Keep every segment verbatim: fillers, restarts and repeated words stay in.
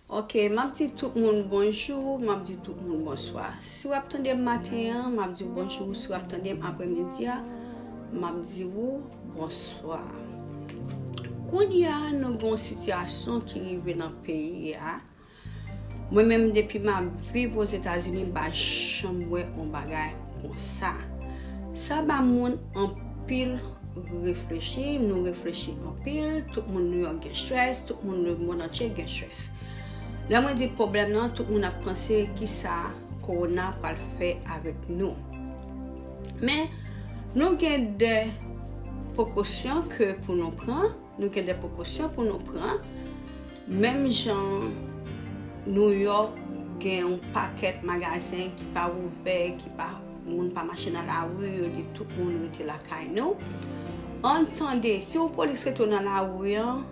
Ok, m ap di tout moun bonjou, m ap di tout moun bonswa. Si w ap tande m maten an, m ap di w bonjou. Si w ap tande m apremidi a, m ap di w bonswa. Kounye a, nou gen yon sitiyasyon ki rive nan peyi a. Mwen menm, depi m ap viv Ozetazini, m pa janm wè yon bagay konsa. Sa ba moun anpil reflechi, nou reflechi anpil, tout moun Nouyòk gen strès, tout moun lemonn antye gen strès. Lè mwen di pwoblèm nan, tout moun ap panse kisa kowona pral fè avèk nou. Men, nou gen de prekosyon ke pou nou pran, nou gen de prekosyon pou nou pran. Menm jan Nouyòk gen yon pakèt magazen ki pa ouvè, ki pa, moun pa mache nan lari, yo di tout moun rete lakay nou. Ann tande, si yon polis rete w nan lari an,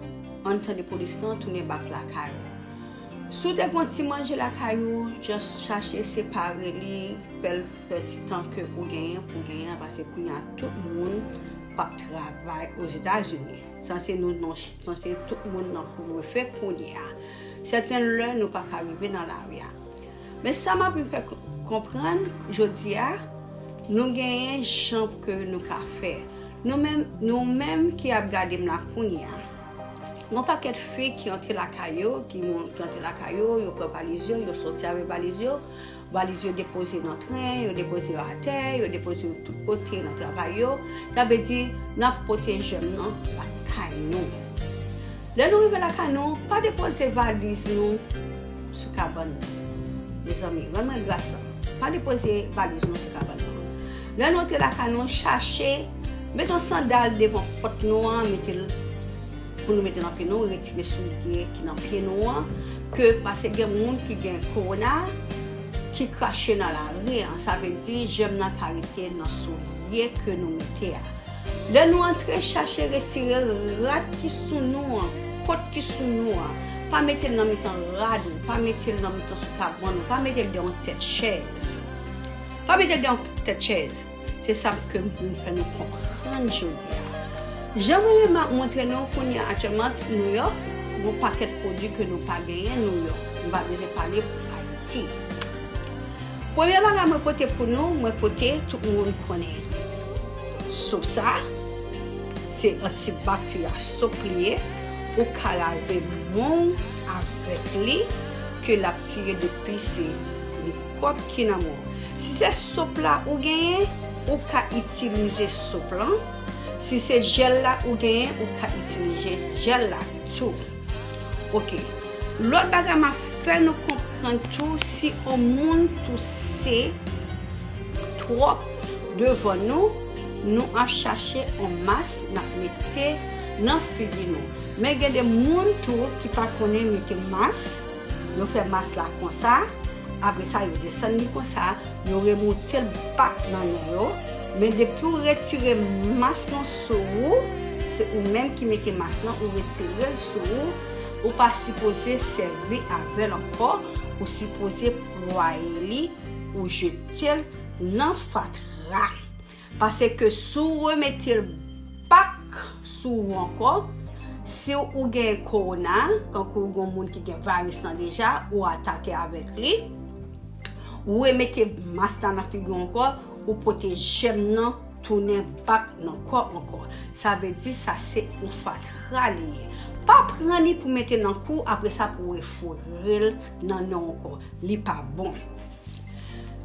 ann tande polis lan tounen bak lakay ou. Si w te gen yon ti manje lakay ou, just chache separe li, fè l fè ti tan ke ou genyen pou genyen, paske kounye a tout moun p ap travay Ozetazini. Sanse nou, nou, sanse tout moun nan kouvrefe kounye a. Sèten lè nou pa ka rive nan lari a. Men sa m ap vin fè k-, konprann jodi a, nou genyen jan ke nou ka fè. Nou menm, nou menm ki ap gade m la kounye a, gen yon pakèt fi ki antre lakay yo, ki mon-, ki antre lakay yo, yo pran valiz yo, yo soti avèk valiz yo, valiz yo depoze nan tren, yo depoze yo atè, yo depoze yo tout kote nan travay yo. Sa vle di, n ap pote jèm nan lakay nou. Lè nou rive lakay nou, pa depoze valiz nou sou kabann nou. Mezanmi, rann mwen gras la. Pa depoze valiz nou sou kabann nou. Lè nou antre lakay nou, chache, mete yon sandal devan pòt nou an, mete l pou nou mete nan pye nou, retire soulye ki nan pye nou an, ke paske gen moun ki gen kowona, ki krache nan lari an, sa vle di jèm nan ka rete nan soulye ke nou mete a. Lè nou antre, chache retire rad ki sou nou an, kot ki sou nou an. Pa mete l nan mitan rad ou, pa mete l nan mitan sou kabann ou, pa mete l dèyè yon tèt chèz. Pa mete l dèyè yon tèt chèz. Se sa ke m vin fè nou konprann jodi a. Jan mwen menm m ap montre nou kounye a aktyèlman Nouyòk, gon pakèt pwodui ke nou pa genyen Nouyòk. M pa bezwen pale pou Ayiti. Premye bagay mwen pote pou nou, mwen pote, tout moun konnen sop sa, se antibakterya sop li ye, ou ka lave men w avèk li, ke l ap tiye depi se mikwòb ki nan men w. Si se sop la ou genyen, ou ka itilize sop lan. Si se jèl la ou genyen, ou ka itilize jèl la tou. Ok. Lòt bagay m ap fè nou konprann tou, si yon moun touse twòp devan nou, nou ap chache yon mas n ap mete nan figi nou. Men gen de moun tou ki pa konnen mete mas, yo fè mas la konsa, apre sa yo desann li konsa, yo remoute l bak nan men yo. Men depi w retire mas lan sou ou, se ou menm ki mete mas lan, ou retire l sou ou, ou pa sipoze sèvi avè l ankò, ou sipoze pwaye li, ou jete l nan fatra. Paske si w remete l bak sou ou ankò, si ou gen kowona, kankou ou gen moun ki gen varis lan deja, ou atake avèk li, ou remete mas la nan figi w ankò, ou pote jèm nan tounen bak nan kò ankò. Sa vle di sa se yon fatra li ye. Pa pran li pou mete nan kou, apre sa pou refore l nan nen w ankò. Li pa bon.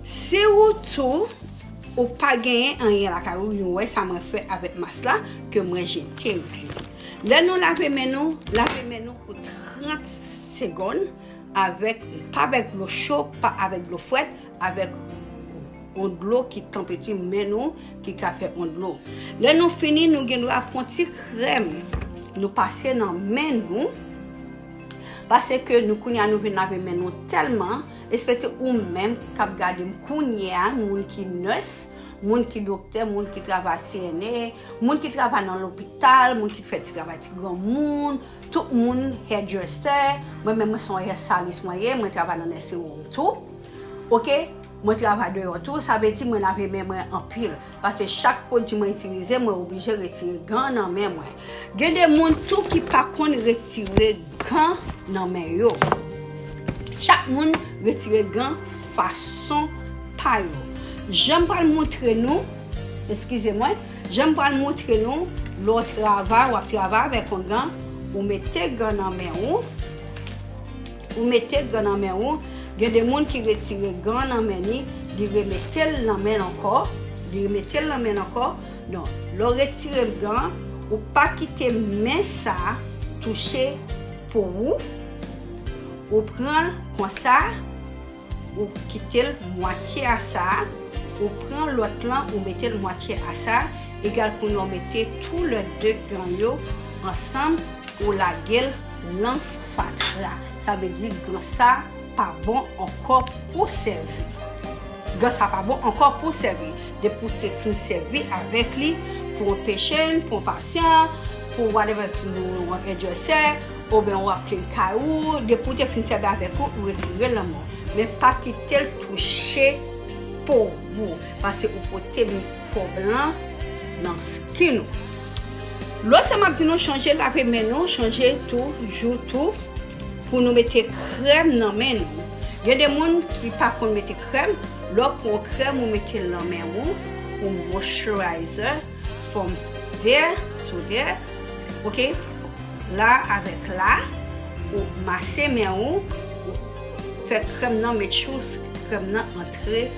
Si ou tou, ou pa genyen anyen lakay ou, nou wè sa mwen fè avèk mas la, ke mwen jete li. Lè nou lave men nou, lave men nou pou trant segonn, avèk, pa avèk dlo cho, pa avèk dlo frèt, avèk yon dlo ki tanpeti men nou, ki ka fè yon dlo. Lè nou fini, nou gen dwa pran ti krèm, nou pase nan men nou, paske nou kounye a nou vin lave men nou tèlman, espesye ou menm k ap gade m kounye a, moun ki nès, moun ki doktè, moun ki travay C N A, moun ki travay nan lopital, moun ki fè ti travay ti granmoun, tout moun, hairdresser, mwen menm mwen se yon hairstylist mwen ye, mwen travay nan nursing home tou. Ok, mwen travay deyò tou, sa vle di mwen lave men mwen anpil. Paske chak pwodui mwen itilize, mwen oblije retire gan nan men mwen. Gen de moun tou ki pa konn retire gan nan men yo. Chak moun retire gan fason pa yo. Jan m pral montre nou, eskize mwen, jan m pral montre nou, lè w travay, w ap travay avèk yon gan, ou mete gan nan men ou, ou mete gan nan men ou, gen de moun ki retire gan nan men li, li remete l nan men l ankò, li remete l nan men l ankò. Non, lè w retire gan, ou pa kite men sa touche po ou, ou pran l konsa, ou kite l mwatye a sa, ou pran lòt lan, ou mete l mwatye a sa, egal pou nou mete tou lè de gan yo ansanm, ou lage l nan fatra. Sa vle di gan sa pa bon ankò pou sèvi. Gan sa pa bon ankò pou sèvi. Depi w te fin sèvi avèk li pou yon patient, pou yon pasyan, pou whatever, pou yon hairdresser, oubyen w ap clean kay ou, depi w te fin sèvi avèk ou, ou retire l nan men w. Men pa kite l touche po ou, paske ou pote mikwòb lan nan skin ou. Lòt sa m ap di nou, chanje lave men nou, chanje toujou tou pou nou mete krèm nan men nou. Gen de moun ki pa konn mete krèm, lè w pran krèm ou mete l nan men ou, ou moisturizer from there to there, ok? La avèk la, ou mase men ou, ou fè krèm nan, make sure krèm nan antre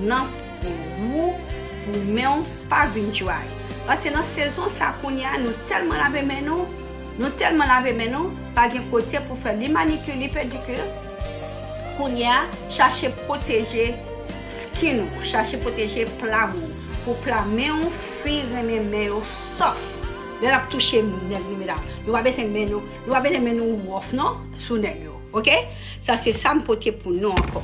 nan po ou pou men w pa vin dry. Paske nan sezon sa kounye a, nou tèlman lave men nou, nou tèlman lave men nou, pa gen kote pou fè ni manikir, ni pedikir. Kounye a, chache pwoteje skin ou, chache pwoteje pla men w, pou pla men w, fi renmen men yo soft. Lè l ap touche nèg li, medam, nou pa bezwen men nou, nou pa bezwen men nou wòf non, sou nèg yo, ok? Sa se sa m pote pou nou ankò.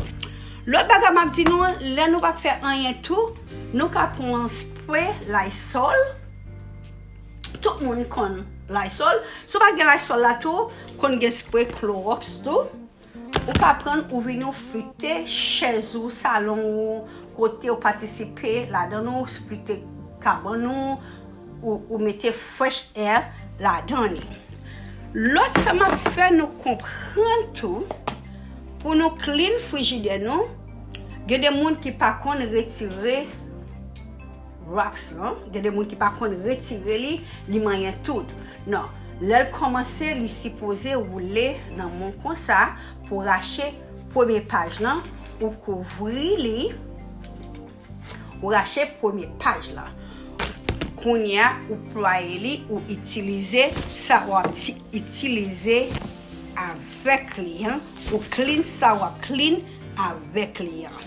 Lòt bagay m ap di nou, lè nou p ap fè anyen tou, nou ka pran yon spray Lysol. Tout moun konn Lysol. Si w pa gen Lysol la tou, konn gen spray Clorox tou. Ou ka pran l, ou vini, ou frite chèz ou, salon ou, kote ou patisipe ladan ou, frite kabann ou, ou, ou mete fresh air ladan li. Lòt sa m ap fè nou konprann tou, pou nou clean frijidè nou, gen de moun ki pa konn retire wraps lan, gen de moun ki pa konn retire li, li manyen tout. Non, lè l kòmanse, li sipoze woule nan men w konsa pou rache premye paj lan, ou kouvri li, ou rache premye paj lan. Kounye a, ou plwaye li, ou itilize sa w ap ti-, itilize avèk li an, ou clean sa w ap clean avèk li an.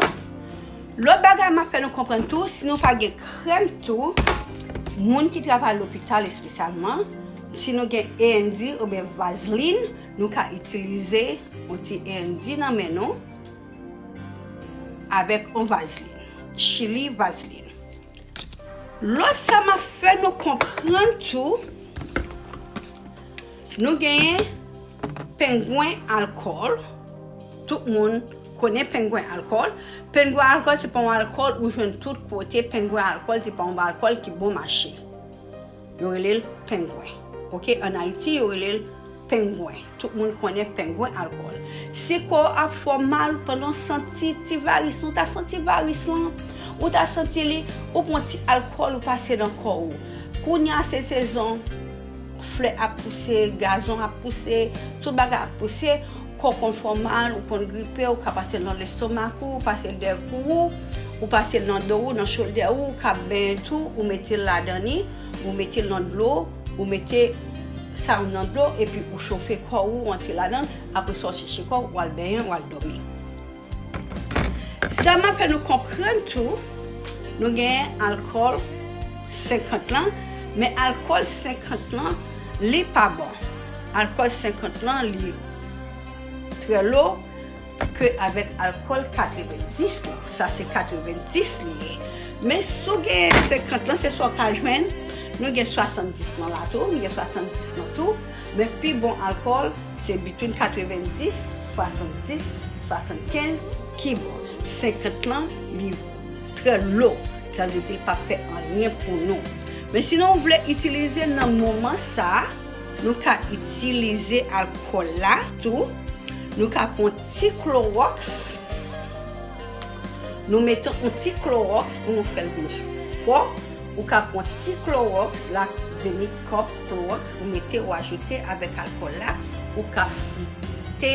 Lòt bagay m ap fè nou konprann tou, si nou pa gen krèm tou, moun ki travay lopital espesyalman, si nou gen A and D oubyen vazlin, nou ka itilize yon ti A and D nan men nou avèk yon vazlin, chili vazlin. Lòt sa m ap fè nou konprann tou, nou genyen pengwen alkòl. Tout moun konnen pengwen alkòl. Pengwen alkòl se pa yon alkòl ou jwenn tout kote. Pengwen alkòl se pa yon alkòl ki bon mache. Yo rele l pengwen. Ok, ann Ayiti, yo rele l pengwen. Tout moun konnen pengwen alkòl. Si kò w ap fè w mal pandan w santi ti varis, ou ta santi varis lan, ou ta santi li, ou pran ti alkòl, ou pase nan kò w. Kounye a se sezon, flè ap pouse, gazon ap pouse, tout bagay ap pouse, kò w konn fè w mal, ou konn gripe, ou ka pase l nan lestomak ou, ou pase l dèyè kou ou, ou pase l nan do ou, nan shoulder ou, ou ka benyen tou, ou mete l ladan li, ou mete l nan dlo, ou mete sa w nan dlo, epi ou chofe kò ou, ou antre ladan l, apre sa w seche kò w, w al benyen, w al dòmi. Sa m ap fè nou konprann tou, nou gen alkòl senkant lan, men alkòl senkant lan, li pa bon. Alkòl senkant lan, li trè lo ke avèk alkòl katrevendis lan. Sa se katrevendis li ye. Men si w gen senkant lan, se sa w ka jwenn. Nou gen swasanndis lan la tou, nou gen swasanndis lan tou. Men pi bon alkòl, se between katrevendis, swasanndis, swasannkenz ki bon. Senkant lan, li trè lo. Sa vle di l p ap fè anyen pou nou. Men sinon, w vle itilize nan moman sa a, nou ka itilize alkòl la tou. Nou ka pran ti klowòks. Nou mete yon ti klowòks pou nou fè l vin fò. Ou ka pran ti klowòks la, demi kòp klowòks, ou mete, ou ajoute avèk alkòl la, ou ka frite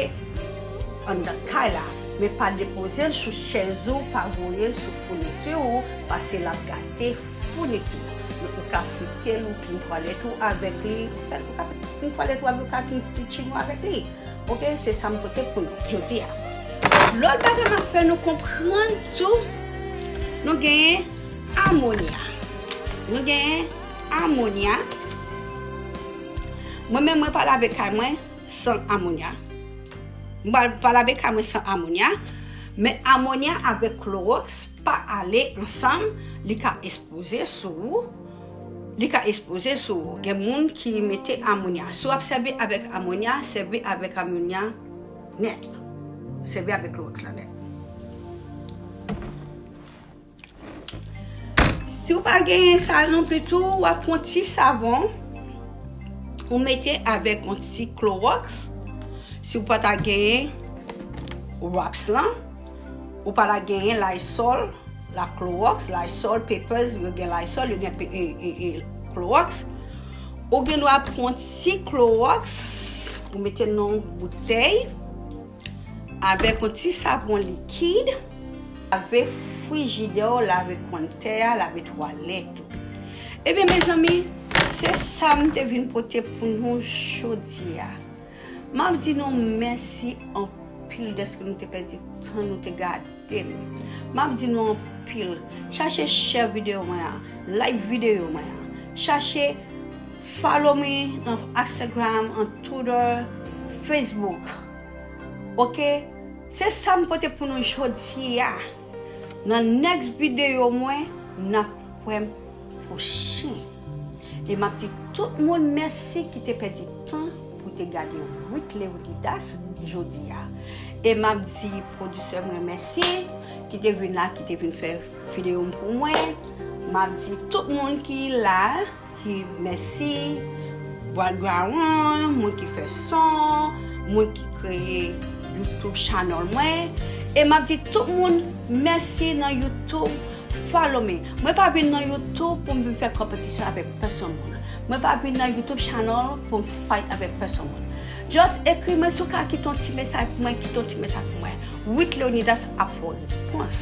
anndan kay la. Men pa depoze l sou chèz ou, pa voye l sou founiti ou, paske l ap gate founiti ou. Men ou ka frite l, ou ka netwaye twalèt ou avèk li, ou ka netwaye twalèt ou avèk, ou ka netwaye kich ou avèk li. Oke, se sa m pote pou nou jodi a. Lòt bagay m ap fè nou konprann tou, nou genyen amonya. Nou genyen amonya. Mwen menm, mwen pa lave kay mwen san amonya. Mwen pa lave kay mwen san amonya. Men amonya avèk klowòks pa ale ansanm, li ka ekspoze sou ou. Li ka ekspoze sou ou. Gen moun ki mete amonya. Si w ap sèvi avèk amonya, sèvi avèk amonya nèt. Sèvi avèk klowòks la nèt. Si w pa genyen sa non pli tou, w ap pran ti savon, ou mete avèk yon ti klowòks. Si w pa ta genyen wòps lan, ou pa ta genyen Lysol, la klowòks, Lysol, Papers, yo gen Lysol, yo gen pe- e, e, e, klowòks. Ou gen dwa pran ti klowòks, ou mete nan yon boutèy avèk yon ti savon likid, lave frijidè w, lave kontè a, lave twalèt ou. Ebyen, mezanmi, se sa m te vin pote pou nou jodi a. M ap di nou mèsi anpil dèske nou te pèdi tan nou te gade m. M ap di nou anpil. Chache share videyo mwen an, like videyo mwen an. Chache follow me nan Instagram, an Twitter, Facebook. Oke? Se sa m pote pou nou jodi a. Nan next videyo mwen, n ap wè m pwochen. E m ap di tout moun mèsi ki te pèdi tan pou te gade Whitley Leonidas jodi a. E m ap di pwodisè mwen mèsi ki te vin la, ki te vin fè videyo m pou mwen. M ap di tout moun ki la, ki mèsi, background, moun ki fè son, moun ki kreye YouTube channel mwen. E m ap di tout moun mèsi nan YouTube, follow me. Mwen pa vin nan YouTube pou m vin fè konpetisyon avèk pèsonn moun. Mwen pa vin nan YouTube channel pou m fight avèk pèsonn moun. Just ekri mwen, si w ka kite yon ti mesaj pou mwen, kite yon ti mesaj pou mwen. Whitley Leonidas ap fè w repons.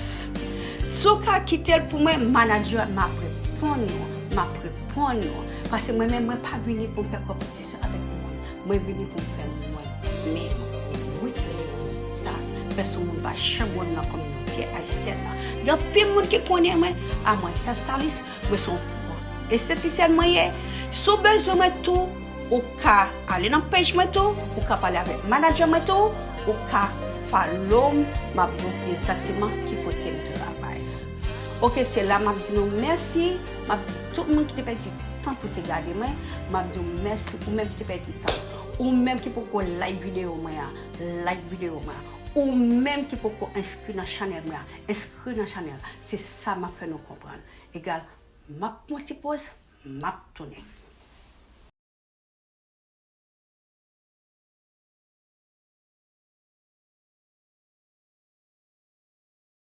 Si w ka kite l pou mwen, manager, m ap reponn ou. M ap reponn ou. Paske mwen menm, mwen pa vini pou m fè konpetisyon avèk moun. Mwen vini pou m fè mwen menm. Whitley Leonidas, pèsonn moun pa janm wè m nan kominote ayisyèn nan. Gen anpil moun ki konnen mwen, a mwen hairstylist, mwen se yon estetisyèn mwen ye. Si w bezwen mwen tou, ou ka ale nan page mwen tou, ou ka pale avèk manager mwen tou, ou ka follow m, m ap di w egzakteman ki kote m travay. Oke, se la m ap di nou mèsi, m ap di tout moun ki te pèdi tan pou te gade mwen, m ap di w mèsi, ou menm ki te pèdi tan. Ou menm ki poko like videyo mwen an, like videyo mwen an. Ou menm ki poko enskri nan chanèl mwen an, enskri nan chanèl. Se sa m ap fè nou konprann. Egal, m ap pran ti poz, m ap tounen.